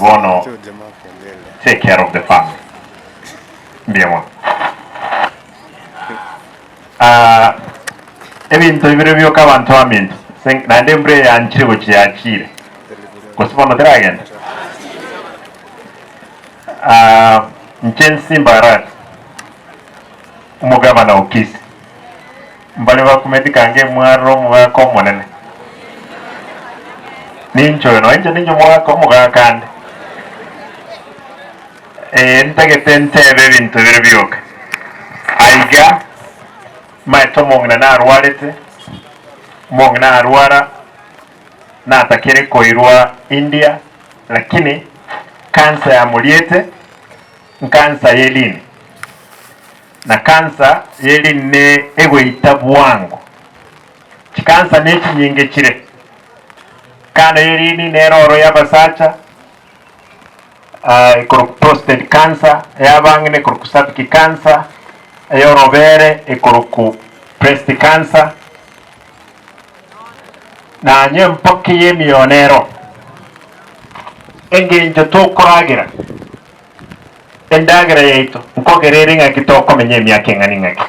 Bono take care of the family. Mbuya mono. Ah, ebinto bibere bioka abanto baminto Se- naende embura eye yanchire gochia yachire gose bono teragenda Ah, inche Nsimba Arati omogabana o Kisii Mbare bakumeti kange emwarero omogaka omonene. Ninche oyo, nonya inche ninche omogaka omogaka ande. Ee, ntagete ntebe ebinto bire bioka. Aiga, maete omong'ina narwarete, omong'ina arwara, natakire koirwa India, lakini cancer yamoriete, nkansa y'elini. Na kansa y'erine egoita bwango. Chikansa nechinyinge chire. Kando y'erini nere oro y'abasacha, ekorokwa prostate cancer, ey'abang'ina ekorokwa cervical cancer, ey'orobere ekorokwa breast cancer, nanye empoki y'emiyo nero. Engencho tokoragera. Endagera yaito nkogera ere ng'aki tokomenya emiaka eng'ana ing'aki.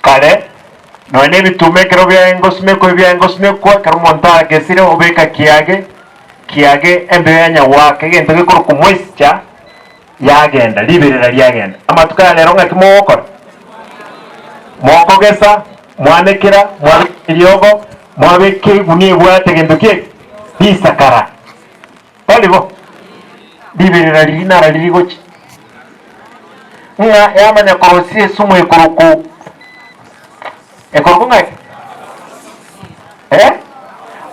Kare, nonya nebituma ekero biaye ngosumekwa ebiaye ngosumekwa, ekero omonto agesire obeka kiage, kiage embeo ya nyagwaka egento gekorokwa moisture yagenda, riberera riagenda. Amatuko aya rero ng'aki mogokora? Mokogesa, mwanekera, mwabeka eriogo, mwabeka egunia ebwate gento ki eke? Risakara. Tari bo? Riberera riria nara riri gochia, ng'a yamanya korosia esumu ekoroku ekoroku ng'aki? Eh?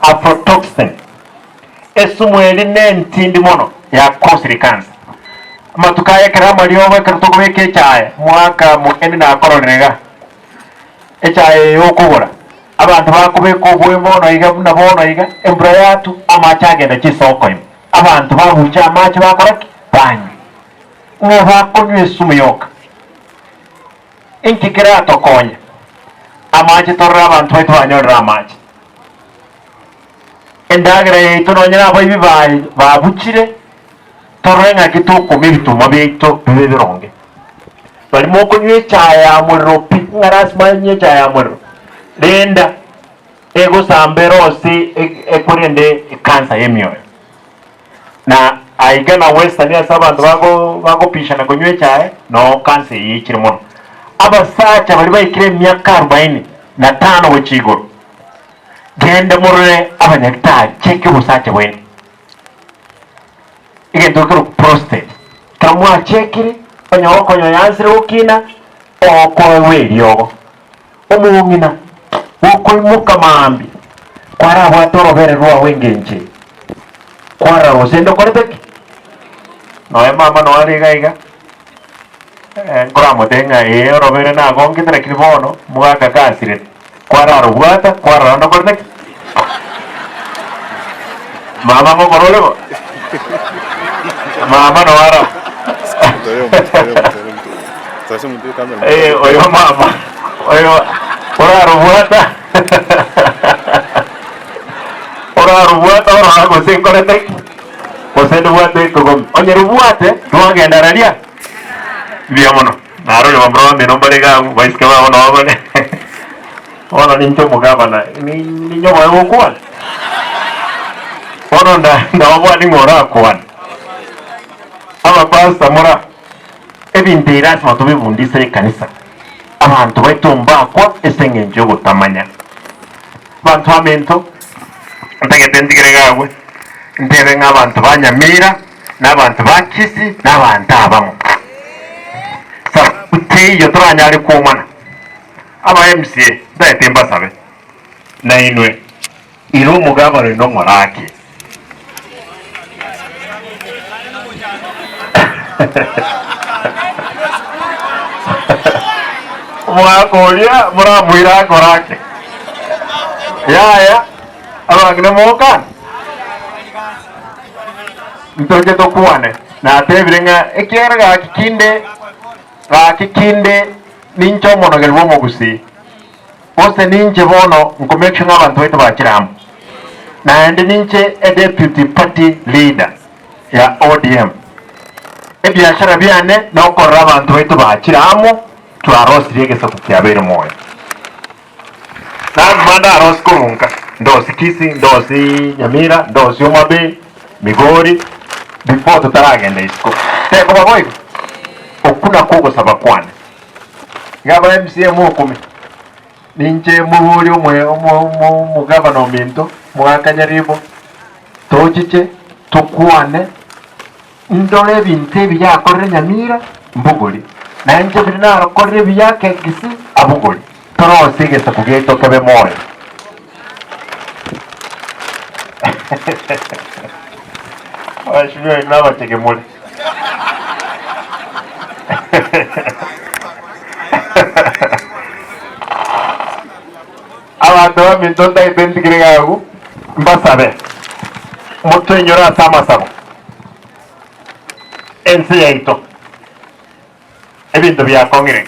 Aflatoxin. Esumu eri nentindi mono yakosire cancer. Amatuko aya ekero amariogo ekero tokobeka echae, mwaka mogeni nakororire iga. Echae eye okogora, abanto bakobeka oboe bono iga buna bono iga, embura yatwa, amache agenda chisoko ime. Abanto babucha amache bakora ki? Banywa. Ng'a bakonywa esumu yoka. Inki keratokonye? Amache torore abanto baito banyorire amache. Endagera yaito nonye nabaibi baye babuchire, torore ng'aki tokoma ebitumwa biaito bibe ebironge. Baria mokonywa echae ya morero pi, ng'a lasima anywe echae ya morero, renda egosamba ere ose ekorende ekansa y'emioyo. Na aiga na western ase abanto bago bagopishana konywa echae, noo kansa eye yaichire mono. Abasacha baria baikire emiaka arubaini na tano gochia igoro, genda morore abanyagitari, cheki obosacha bwaino. Egento gekorokwa prostate, ekero mwachekire, onye okonywa yansire gokina, okoegwa eriogo. Omong'ina gokoimoka mambia, kwarabwate orobere rwao engencho eye, kwarora gose inde okorete ki? Nonya mama noyo are iga iga, nkoramotebie ng'a ee orobere nagongete lakini bono mogaka kasirete, kwararobwata, kwarora ande okorete ki? Mama ngokora ore bo? Mama noyo ara Eh, oyo mama oyo orarobwata orarobwata orora gose nkorete ki gose ndobwate ekogomi onye robwate rwagenda raria mbuya mono narore bamura bamino mbare iga abwo baisike babo nabo bare bono ninche omogabana ninye oboe gokwana bono ndababwani ng'a orakwane abapastor mora Ebinto ebi lasima tobibundisere ekanisa, abanto baito mbakwa ase engencho y'ogotamanya. Abanto baminto, ntagete ntigere iga agwo, ntebe ng'a abanto ba Nyamira, na abanto ba Kisii, na abanto abamo. Sababu teiyo toranyare kwomana. Aba MCA, ntagete mbasabe, nainwe, ira omogabane oino ng'orake. Omogaka oria moramoire akore ake. Yaya, abang'ina mokane. Ntoche tokwane. Natebire ng'a ekiagera gaki kinde, gaki kinde ninche omonogeri bw'omogusii. Gose ninche bono nko make sure ng'a abanto baito bachire amo. Naende ninche e deputy party leader ya ODM. Ebiashara biane nokorora abanto baito bachire amo twarosirie egesaku kiabeire moyo. Nagima ndarosie korwa nka, ndosie Kisii, ndosie Nyamira, ndosie Homa Bay, Migori, before totaragenda isiko. Tekoba boigo? Okwo nakwo ogosaba kwane. Iga aba MCA mokumi, ninche moborie omoe omo omo omogavana ominto, Mogaka Nyaribo, tochiche, tokwane, Ndore ebinto ebi yakorire Nyamira, mbogori, na inche biria narokorire ebiya Kegisi, abogori. Torosie egesaku giaito kebe moyo. Abashumi baino nabachege more. Abanto baminto ntagete ntigire iga agwo, mbasabe, motoinyore ase amasabo ense yaito, ebinto biakong'ire.